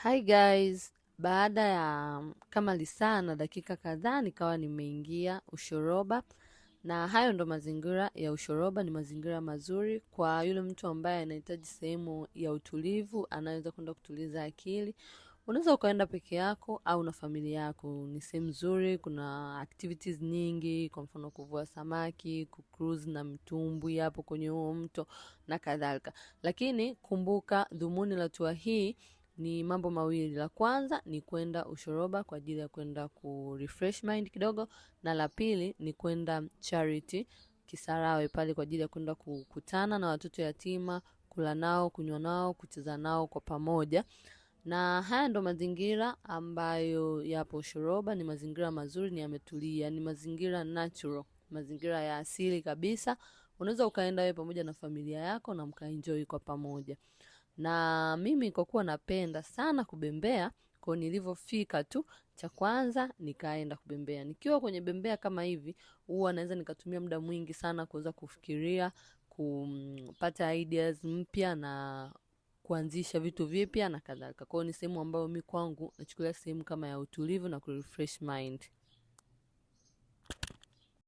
Hi guys, baada ya kama lisaa na dakika kadhaa nikawa nimeingia Ushoroba, na hayo ndo mazingira ya Ushoroba. Ni mazingira mazuri kwa yule mtu ambaye anahitaji sehemu ya utulivu, anaweza kwenda kutuliza akili. Unaweza ukaenda peke yako au na familia yako. Ni sehemu nzuri, kuna activities nyingi, kwa mfano kuvua samaki, kucruise na mtumbwi hapo kwenye huo mto na kadhalika. Lakini kumbuka dhumuni la tour hii ni mambo mawili. La kwanza ni kwenda Ushoroba kwa ajili ya kwenda ku refresh mind kidogo, na la pili ni kwenda Charity Kisarawe pale kwa ajili ya kwenda kukutana na watoto yatima, kula nao, kunywa nao, kucheza nao kwa pamoja. Na haya ndo mazingira ambayo yapo Ushoroba. Ni mazingira mazuri, ni yametulia, ni mazingira natural, mazingira ya asili kabisa. Unaweza ukaenda wewe pamoja na familia yako na mkaenjoy kwa pamoja. Na mimi kwa kuwa napenda sana kubembea, kwa nilivyofika tu, cha kwanza nikaenda kubembea. Nikiwa kwenye bembea kama hivi, huwa naweza nikatumia muda mwingi sana kuweza kufikiria, kupata ideas mpya na kuanzisha vitu vipya na kadhalika. Kwa hiyo ni sehemu ambayo mi kwangu nachukulia sehemu kama ya utulivu na kurefresh mind.